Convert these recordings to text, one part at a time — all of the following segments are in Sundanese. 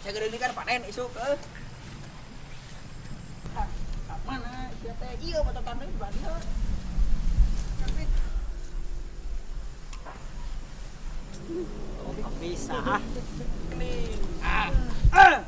Sagede ini kan panen isuk heuh. Ah, ka mana sia teh? Ieu patokan teh di dieu. Kapit. Oh, bisa ah. Ah. Ah.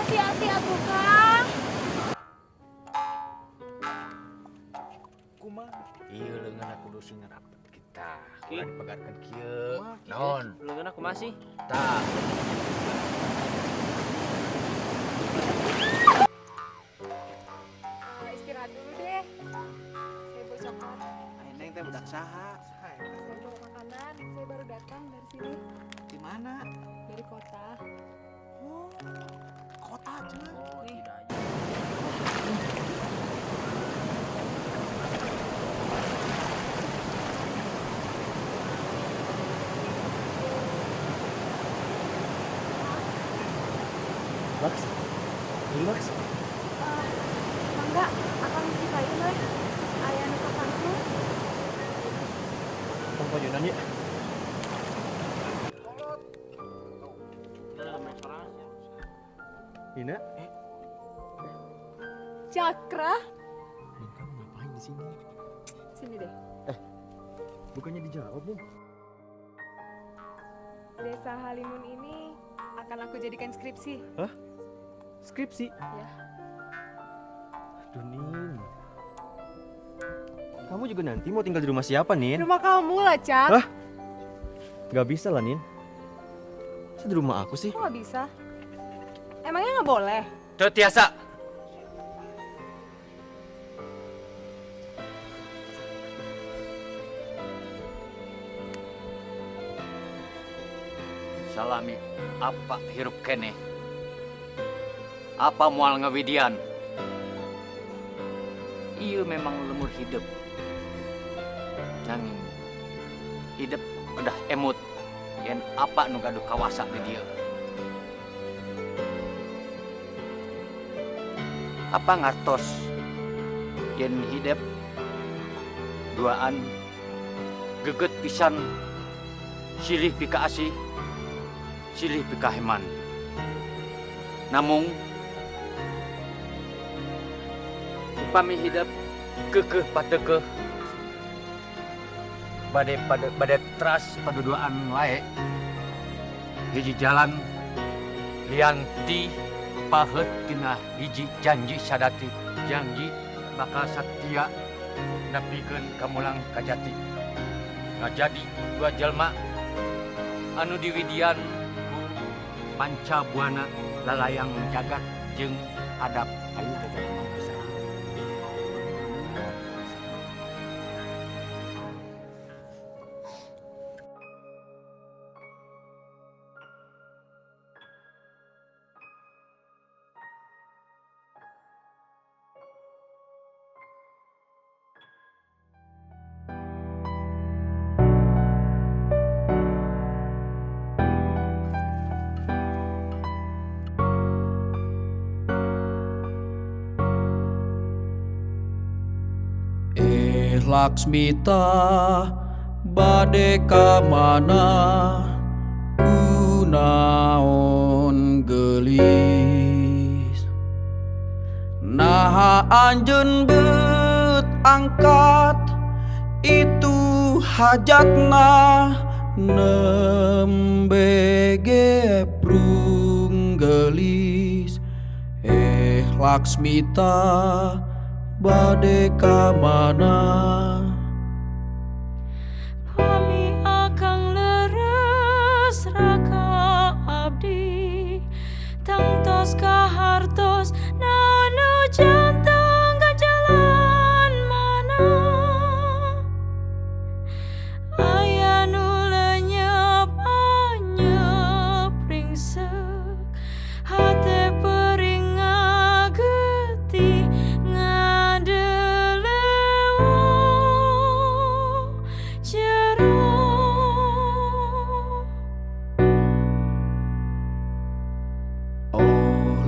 Hati-hati atuh, Kang. Kumaha? Ieu leungeun kudu sing rapet kita. Ulah dipegarkeun kieu. Naon? Leungeun aku masih. Tah. Istirahat dulu deh. Saya bawa coklat. Neng teh budak saha? Saya bawa makanan. Saya baru datang dari sini. Di mana? Dari kota. Oh, kota cenah. Oh, tidak. Laks, ini Laks. Mangga, akang ceritain euy. Aya nu kakangku. Tong pajunan ya. Nina? Cakra. Nin, kamu ngapain di sini? Sini deh. Bukannya dijawab, Bung. Desa Halimun ini akan aku jadikan skripsi. Hah? Skripsi? Ya. Aduh, Nin. Kamu juga nanti mau tinggal di rumah siapa, Nin? Rumah kamu lah, Cak. Hah? Gak bisa lah, Nin. Masa di rumah aku sih? Kok gak bisa? Emangnya gak boleh? Teu tiasa. Salami apa hirup keneh? Apa moal ngawidian? Ieu memang lemur hidup. Nanging hidup kedah emut yen apa nu gaduh kawasa di dieu. Apa ngartos yen hidup duaan geget pisan silih pikaasih silih pikaheman. Namung upami hidup kekeh patekeh bade pada bade teras paduduaan wae hiji jalan lianti pahet tina hiji janji sadati janji bakal satia nepikeun kamulang kajati ngajadi dua jelma anu diwidian ku panca buana lalayang jagat jeung adab ayu teh bisa. Laksmita bade ka mana kunaon geulis naha anjeun beut angkat itu hajatna nembe geprung geulis Laksmita bade ka mana. Pami akang leres raka abdi tangtos kahartos.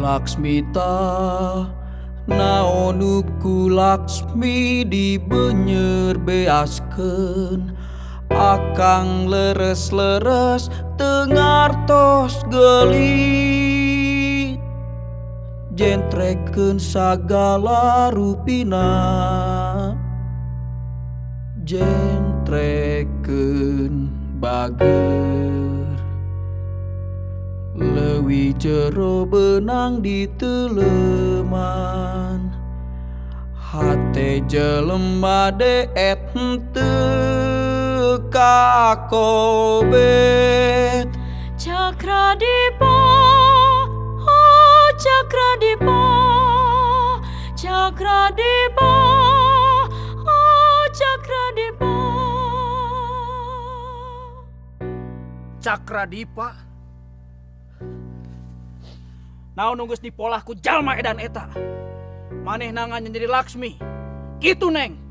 Laksmita naon nu ku Laksmi dibenyer beaskeun? Akang leres-leres teu ngartos geulis, jentrekeun sagala rupina, jentrekeun bager, leuwih jero beunang diteuleman. Hate jelema deet henteu kakobet. Cakradipa, oh Cakradipa, Cakradipa, oh Cakradipa. Cakradipa. Naon nu geus dipolah ku jalma edan eta? Manehna ngan jadi Laksmi. Kitu, Neng.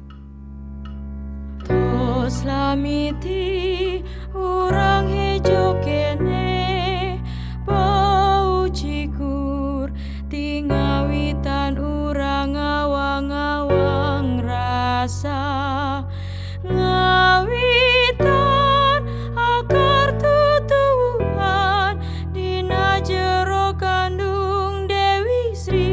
Tos lamiti urang hejo keneh, bau cikur ti ngawitan urang ngawang-ngawang rasa, ngawitan akar tutuwuhan dina jero kandung Dewi Sri.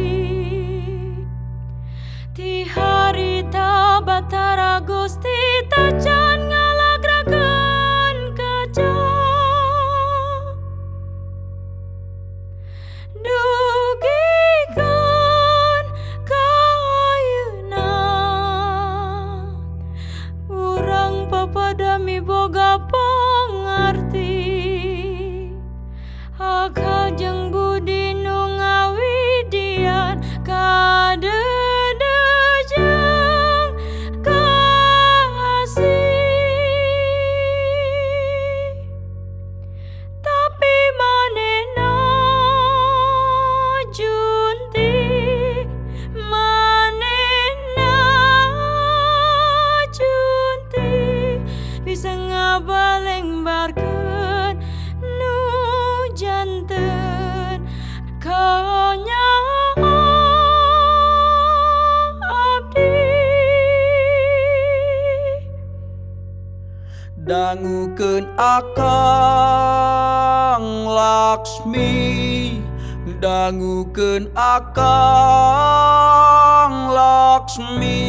Ti harita Batara Gusti tacan ngalagrakeun kaca, dugikeun ka ayeuna urang papada miboga pangarti, akal jeung budi nu ngawidian kadeudeung jeung kasih. Tapi manehna junti, manehna junti bisa ngabalengbarkeun nu janten kanyaah abdi. Dangukeun Akang Laksmi, dangukeun Akang Laksmi.